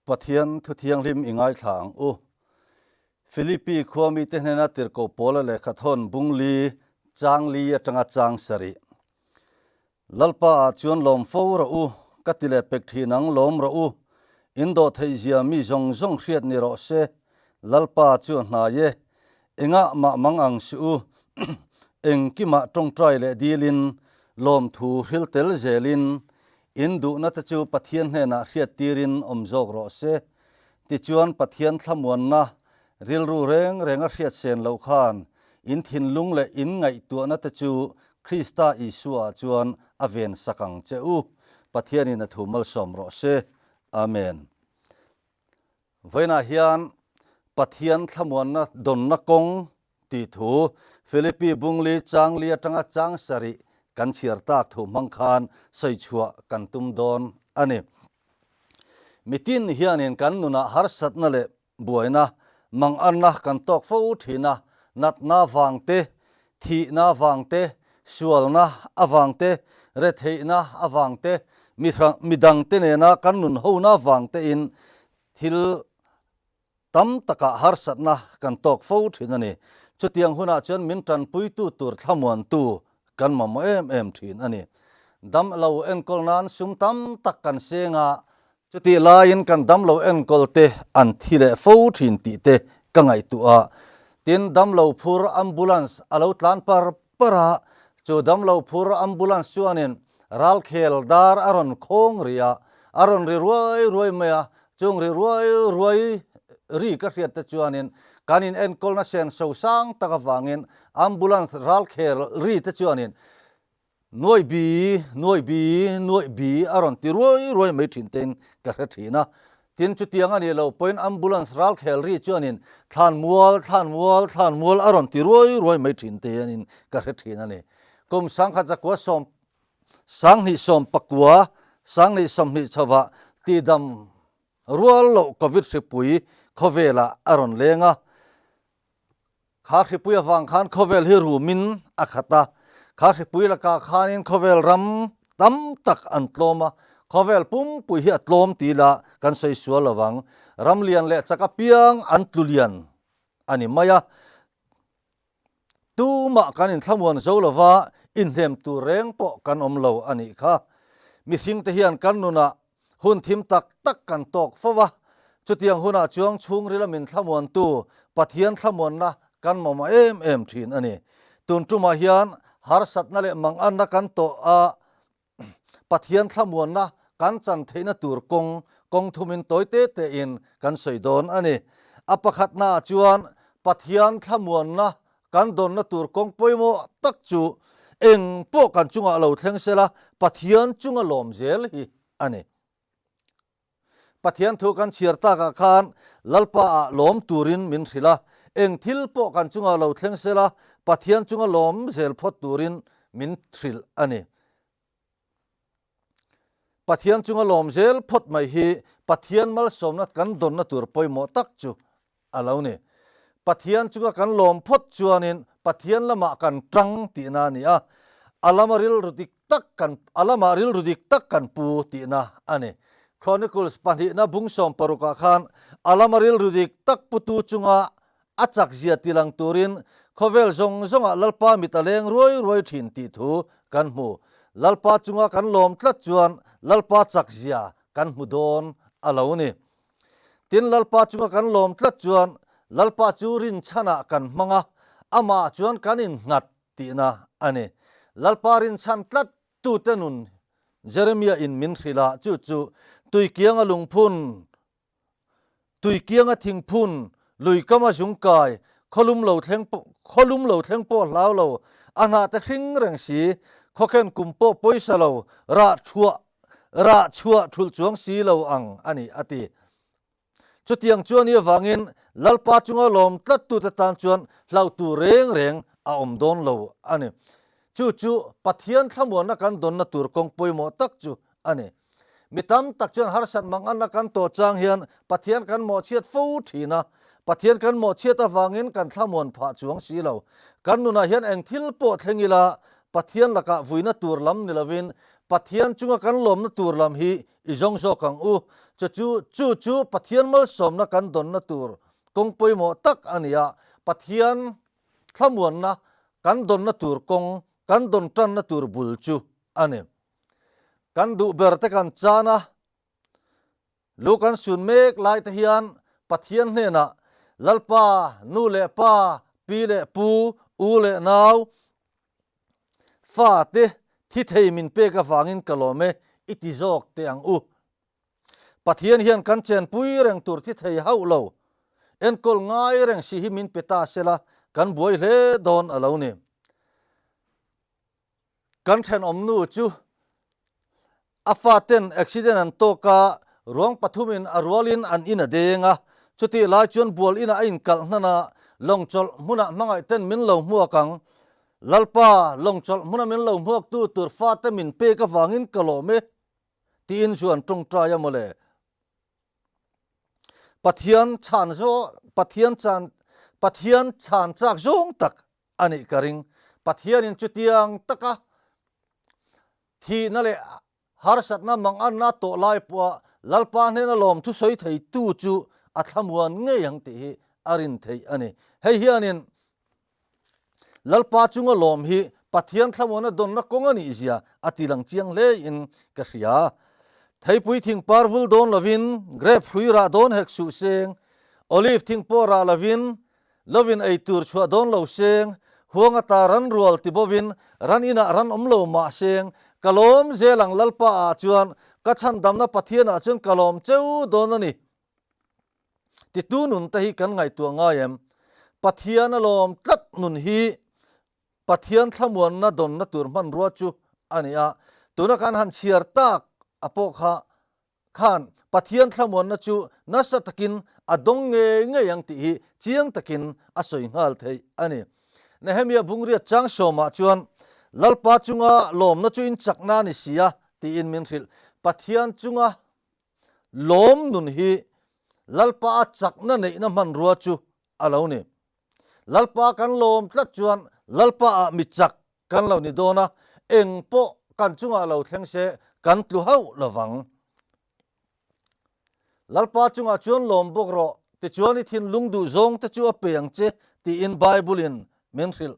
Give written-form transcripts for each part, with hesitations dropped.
Pathian thu thianghlim i ngaithla ang u. Philippi khua mite hnena tirhkoh Paula lehkhathawn bungli chang li atanga chang sarih. Lalpa ah chuan lawm fo rawh u, ka ti leh pek thin ang lawm rawh u. In dawh theih zia mi zawng zawng hriat ni rawh se. Lalpa chu a hnai e. Engah mah mang ang suh u. Engkimah tawngtai leh dilin lawmthu hril tel zelin In duhna te chu Pathian hnenah hriattirin awm zawk rawh se. Tichuan Pathian thlamuanna rilru reng renga hriat sen loh khan in thinlung leh in ngaihtuahna te chu Krista Isua ah chuan a ven sak ang che u. Pathianin a thu malsawm rawh se. Amen. Vawiinah hian Pathian thlamuanna dawnna kawng tih thu Philippi Bungli changli atanga chang sarih kan chhiar tak thu hmang khan sawi chhuah kan tum dawn a ni. Mitin hianin kan nunah harsatna leh buaina, manganna kan tawk fo thin a, natna vang te, thihna vang te, sualna avang te, retheihna avang te, midangte nena kan nun hona vang tein thil Tam takah harsatna kan tawk fo thin a ni. Chutiang hunah chuan min tanpuitu tur thlamuantu kan mamawh em em thin a ni. Dam lo enkawl nan sum tam tak kan seng a, chutih laiin kan dam lo enkawl te an thi leh fo thin tih te ka ngaihtuah a. Tin, dam lo phur ambulance a lo tlan par par a, chu dam lo phur ambulance chuanin Ralkhel dar a rawn khawng rih a, a rawn ri ruai ruai mai a, chung ri ruai ruai ri ka hriat te chuanin kan in enkawlna sen so sang tak avangin ambulance ralkhel ri te chuanin nuai bi, nuai bi, nuai bi a rawn ti ruai ruai mai thin tein ka hre thin a. Tin, chutiang a nih loh pawhin ambulance ralkhel ri chuanin thlanmual, thlanmual, thlanmual a rawn ti ruai ruai mai thin tein ka hre thin a ni. Kum sangkhat zakua sawm sanghnih sawm pakua sanghnih sawmhnih chhovah tihdam rual loh Covid hripui khawvelah a rawn leng a. Kha hripui avang khan khawvel hi rumin a khat a. Kha hripui lakah khanin khawvel ram tam tak an tlawm a. Khawvel pumpui hi a tlawm ti ila kan sawi sual lo vang. Ram lian leh chak apiang an tlu lian a ni mai a. Tumah kan inthlamuan zo lova inhnem tur reng pawh kan awm lo a nih kha. Mihringte hian kan nunah hun thim tak tak kan tawk fo va, chutiang hunah chuang chhungrila min thlamuantu Pathian thlamuanna kan mamawh em em thin a ni. Tun tumah hian harsatna leh manganna kan tawh a, Pathian thlamuanna kan chan theihna tur kawng kawng thumin tawi te tein kan sawi dawn a ni. A pakhatnaah chuan Pathian thlamuanna kan dawnna tur kawng pawimawh tak chu eng pawh kan chungah lo thleng sela Pathian chunga lawm zel hi a ni. Pathian thu kan chhiar takah khan Lalpa ah lawm turin min hrilh a, eng thil pawh kan chungah lo thleng sela Pathian chunga lawm zel phawt turin min hrilh a ni. Pathian chunga lawm zel phawt mai hi Pathian malsawmna kan dawnna tur pawimawh tak chu a lo ni. Pathian chunga kan lawm phawt chuanin Pathian lamah kan tang tihna a ni a, a lama rilru dik tak kan a lamah rilru dik tak kan pu tihna a ni. Chronicles pahnihna bung sawm parukah khan a lama rilru dik tak putu chunga a chakzia tilang turin khawvel zawng zawngah Lalpa mit a leng ruai ruai thin tih thu kan hmu. Lalpa chunga kan lawm tlat chuan Lalpa chakzia kan hmu dawn a lo ni. Tin, Lalpa chunga kan lawm tlat chuan Lalpa chu rinchhanah kan hmang a, amah chuan kan innghat tihna a ni. Lalpa rinchhan tlat tute nun Jeremia in min hrilh a, chu chu tuikianga lungphun, tuikianga thingphun, luikama zungkai, khawlum lo thleng pawh, khawlum lo thleng pawh hlau lo, a hnahte hring reng si, khawkhen kum pawh pawisa lo, rah chhuah Rah chhuah thulh chuang si lo ang a ni, a ti. Chutiang chuan i avangin Lalpa chunga lawm tlattute tan chuan hlauhtu reng reng a awm dawn lo a ni. Chu chu Pathian thlamuanna kan dawnna tur kawng pawimawh tak chu a ni. Mi tam tak chuan harsat manganna kan tawh chang hian Pathian kan mawhchhiat fo thin a, Pathian kan mawhchhiat avangin kan thlamuan phah chuang si lo. Kan nunah hian eng thil pawh thleng ila Pathian lakah vuina tur lam ni lovin. Pathian chunga kan lawmna tur lam hi i zawng zawk ang u. Chu chu chu chu Pathian malsawmna kan dawnna tur kawng pawimawh tak a ni a, Pathian thlamuanna kan dawnna tur kawng, kan dawn tanna tur bul chu a ni. Kan duh ber te kan chan a, Lu kan sun mek lai te hian Pathian hnenah Lalpa, nu leh pa, pi leh pu, u leh nau, fa te thi thei min pek avangin ka lawm e i ti zawk teh ang u. Pathian hian kan chenpui reng tur thi thei hauh lo, enkawl ngai reng si hi min pe ta sela kan buai hle dawn a lo ni. Kan thenawm nu chu a faten accident an tawk a, ruang pathumin a rualin an in a deng a, chutih lai chuan bual inah a inkalh hnan a, lawngchawlh hmunah hmangaihten min lo hmuak ang. Lalpa, lawngchawlh hmuna min lo hmuaktu tur fate min pek avangin ka lawm e, tiin zu an tawngtai a mawle. Pathian chhan zawh, Pathian chan, Pathian chhan chak zawng tak a nih ka ring. Pathianin chutiang taka thihna leh harsatna manganna tawh lai pawha Lalpa hnena lawmthu sawi theitu chu a thlamuan ngei ang tih hi a rin theih a ni. Hei hianin Lalpa chunga lawm hi Pathian thlamuana dawnna kawng a nih zia a ti lang chiang hlein ka hria. Theipui thing par vul dawn lovin, grape hrui rah dawn hek suh seng, olive thing pawh rah lovin, Lovin ei tur chhuah dawn lo seng, huang ata ran rual ti bovin ran inah ran awm lo mah seng, ka lawm zel ang Lalpa ah chuan ka chhandamna Pathian ah chuan ka lawm cheu dawn a ni. Titu nun te hi kan ngaihtuah ngai em? Pathian a lawm tlat nun hi Pathian thlamuanna dawnna tur hmanrua chu a ni a, tuna kan han chhiar tak a pawh kha Khan Pathian thlamuanna chu nasa takin a dawng ngei ngei ang tih hi chiang takin a sawi nghal theih a ni. Nehemia bungriat chang sawmah chuan, Lalpa chunga lawmna chu in chakna a ni si a, tiin min hrilh. Pathian chunga lawm nun hi Lalpa a chakna neihna hmanrua chu a lo ni. Lalpa kan lawm tlat chuan Lalpa ah mi chak kan lo ni dawn a, eng pawh kan chungah lo thleng se kan tlu hauh lo vang. Lalpa chungah chuan lawm bawk rawh, tichuan i thinlung duh zawng te chu a pe ang che tiin Bible in min hrilh.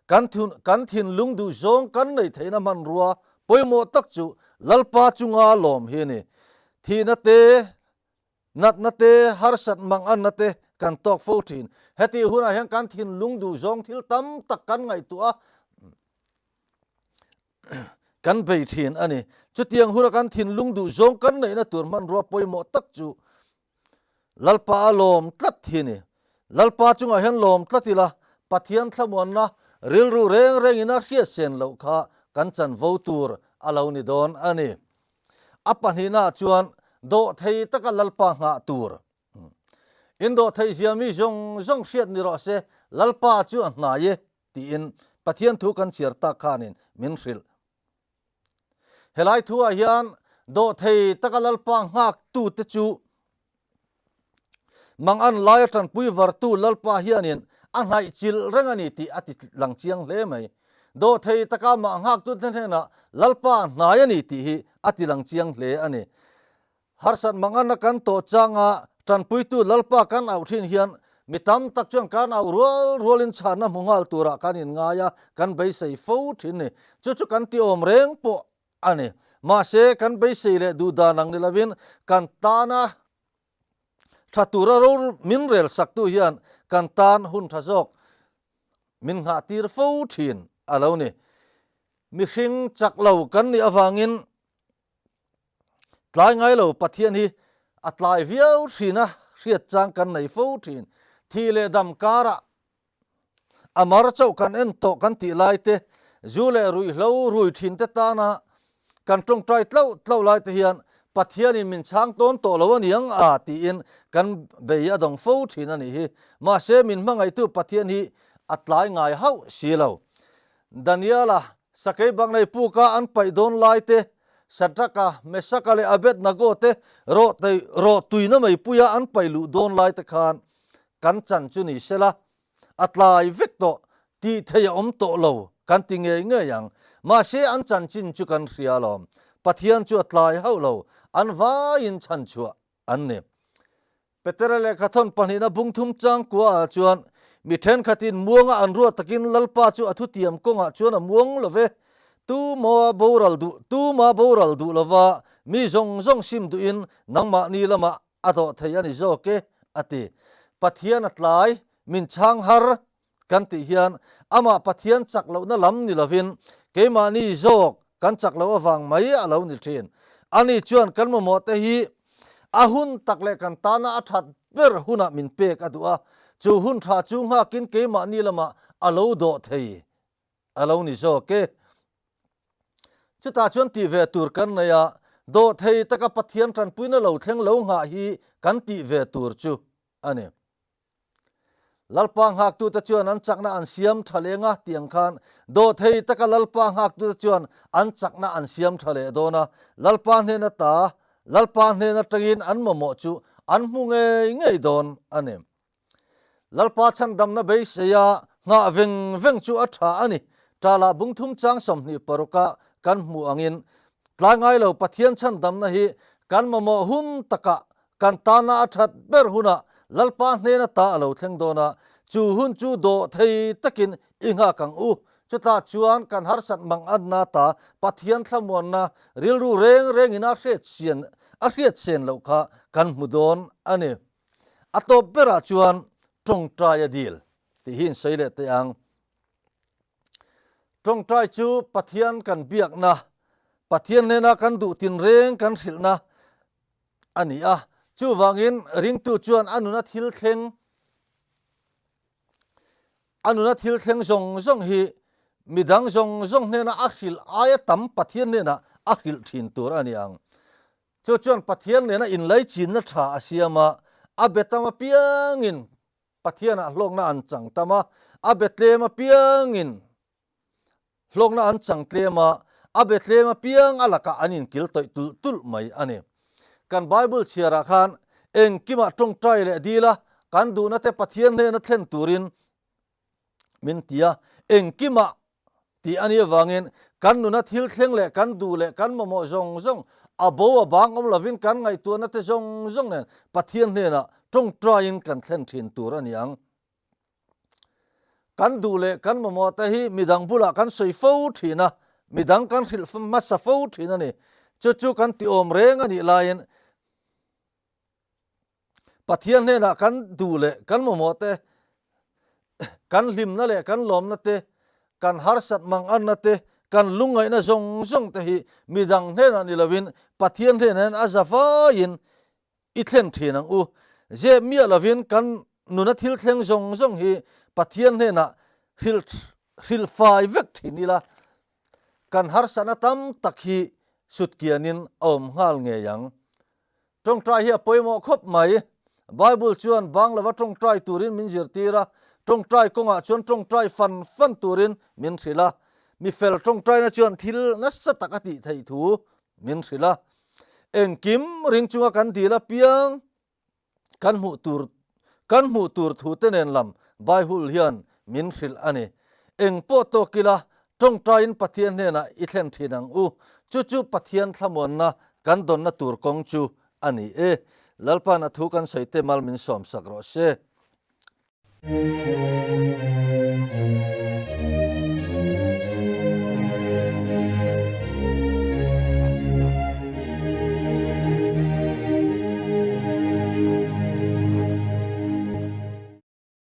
Kan kan thinlung duh zawng kan neih theihna hmanrua pawimawh tak chu Lalpa chunga lawm hi a ni. Thihna te Natna te, harsat manganna te kan tawk fo thin. Hetih hunah hian kan thinlung duh zawng thil tam tak kan ngaihtuah a, kan bei thin a ni. Chutiang huna kan thinlung duh zawng kan neihna tur hmanrua pawimawh tak chu Lalpa a lawm tlat hi a ni. Lalpa chungah hian lawm tlat ila, Pathian thlamuanna rilru reng rengin a hriatsen loh kha kan chanvo tur a lo ni dawn a ni. A pahnihnaah chuan dawhthei taka Lalpa nghah tur. In dawhtheih zia mi zawng zawng hriat ni rawh se, Lalpa chu a hnai e tiin Pathian thu kan chhiar tak khanin min hrilh. Helai thuah hian dawhthei taka Lalpa nghaktute chu Mangan laia tanpui vartu Lalpa hianin a hnaih chilh reng a ni tih a ti lang chiang hle mai. Dawhthei taka mah nghaktute hnenah Lalpa a hnai a ni tih hi a ti lang chiang hle a ni. Harsat manganna kan tawh changa tanpuitu Lalpa kan auh thin hian mi tam tak chuan kan auh rual rualin chhanna hmu nghal turah kan inngai a, kan beisei fo thin ni. Chu chu kan ti awm reng pawh a ni. Mahse, kan beisei leh duh dan ang ni lovin kan tana tha tura ro min rel saktu hian kan tan hun tha zawk min nghah tir fo thin a lo ni. Mihring chak lo kan nih avangin tlai ngai lo Pathian hi a tlai viau thin a, hriat chang kan nei fo thin. Thih leh dam karah A mar chauh kan en tawh kan tih lai te, zu leh ruihhlo rui thin te tana kan tawngtai tlauh tlauh lai te hian Pathianin min chhang tawn tawh lo a niang a tiin kan bei a dawng fo thin a nih hi. Mahse min hmangaihtu Pathian hi a tlai ngai hauh si lo. Daniela, sakei bangnei puka an paih dawn lai te, Shadraka, Meshaka leh Abednego te rawh tuina meipuia an paih luh dawn lai te khan kan chan chu ni sela, a tlai vek tawh, tih theih a awm tawh lo kan ti ngei ngei ang. Mahse an chanchin chu kan hria alawm. Pathian chu a tlai hauh lo, an vaiin chhanchhuah an ni. Petera lehkhathawn pahnihna bung thum chang kuaah chuan mi thenkhatin muanga an ruat takin Lalpa chu a thutiam kawngah chuan a muang lo ve. Tumaw boral duh, tuma boral duh lova mi zawng zawng sim duhin nangmahni lamah a dawh thei a ni zawk e, a ti. Pathian a tlai, min chhang har kan tih hian amah Pathian chak lohna lam ni lovin keimahni zawk kan chak loh avang mai a lo ni thin. Ani chuan kan mamawh te hi a hun tak leh kan tana a that ber hunah min pek a duh a, chu hun tha chu nghakin keimahni lamah a lo dawh thei a lo ni zawk e. Chutah chuan tih ve tur kan nei a, dawh thei taka Pathian tanpuina lo thleng lo nghah hi kan tih ve tur chu a ni. Lalpa nghaktute chuan an chakna an siam tha leng a tih ang khan dawhthei taka Lalpa nghaktute chuan an chakna an siam tha leh dawn a, Lalpa hnen ata Lalpa hnen atangin an mamawh chu an hmu ngei ngei dawn a ni. Lalpa chhandamna beiseia nghah veng veng chu a tha a ni. Ṭalah bungthum chang 26 a kan hmuh angin tlai ngai lo Pathian chhandamna hi kan mamawh hun takah Kan tana a that ber hunah Lalpa hnen ata a lo thleng dawn a, chu hun chu dawh thei takin i nghak ang u. Chutah chuan kan harsat mang anna ata Pathian thlamuanna rilru reng rengin a hriat a hriat sen loh kha kan hmu dawn a ni. A tawp berah chuan tawngtai a dil tih hi in sawi leh teh ang. Tawngtai chu Pathian kan biakna, Pathian hnena kan duh tinreng kan hrilhna, a ni a. Chuvangin ringtu chuan a nuna thil thleng a nuna thil thleng zawng zawng hi midang zawng zawng hnena a hrilh aia tam Pathian hnenah a hrilh thin tur a ni ang. Chu chuan Pathian nena inlaichinna tha a siam a, a be tam apiangin Pathianah hlawkna an chang tam a, a be tlem apiangin Hlawkna an chang tlem a, a be tlem apiang a lakah an inkil tawih tulh tulh mai a ni. Kan Bible chhiarah khan engkimah tawngtai leh dil a, kan duhna te Pathian hnena thlen turin min ti a, engkimah tih a nih avangin kan nuna thil thleng leh kan duh leh kan mamawh zawng zawng a bo a bang awm lovin kan ngaihtuahna te zawng zawng nen Pathian hnenah tawngtaiin kan thlen thin tur a ni ang. Kan duh leh kan mamawh te hi midang bulah kan sawi fo thin a, midang kan hrilh hmasa fo thin a ni. Chu chu kan ti awm reng a nih laiin Pathian hnenah kan duh leh kan mamawh te, kan hlimna leh kan lawmna te, kan harsat manganna te, kan lungngaihna zawng zawng te hi midang hnenah ni lovin Pathian hnenah hian a za vaiin I thlen thin ang u. Zep miah lovin kan nuna thil thleng zawng zawng hi Pathian hnenah hrilh hrilh fai vek thin ila, kan harsatna tam tak hi sutkianin a awm nghal ngei ang. Tawngtai hi a pawimawh khawp mai. Bible chuan bang lova tawngtai turin min zirtir a, tawngtai kawngah chuan tawngtai fan fan turin min hrilh a. Mi fel tawngtaina chuan thil nasa tak a tih theih thu min hrilh a. Engkim ring chunga kan dil apiang kan hmuh tur kan hmuh tur thu te nen lam Baihul hian min hrilh a ni. Eng pawh tawk ila tawngtaiin Pathian hnenah i thlen thin ang u. Chu chu Pathian thlamuanna kan dawnna tur kawng chu a ni e. Lalpa'n a thu kan sawi te mal min sawmsak rawh se.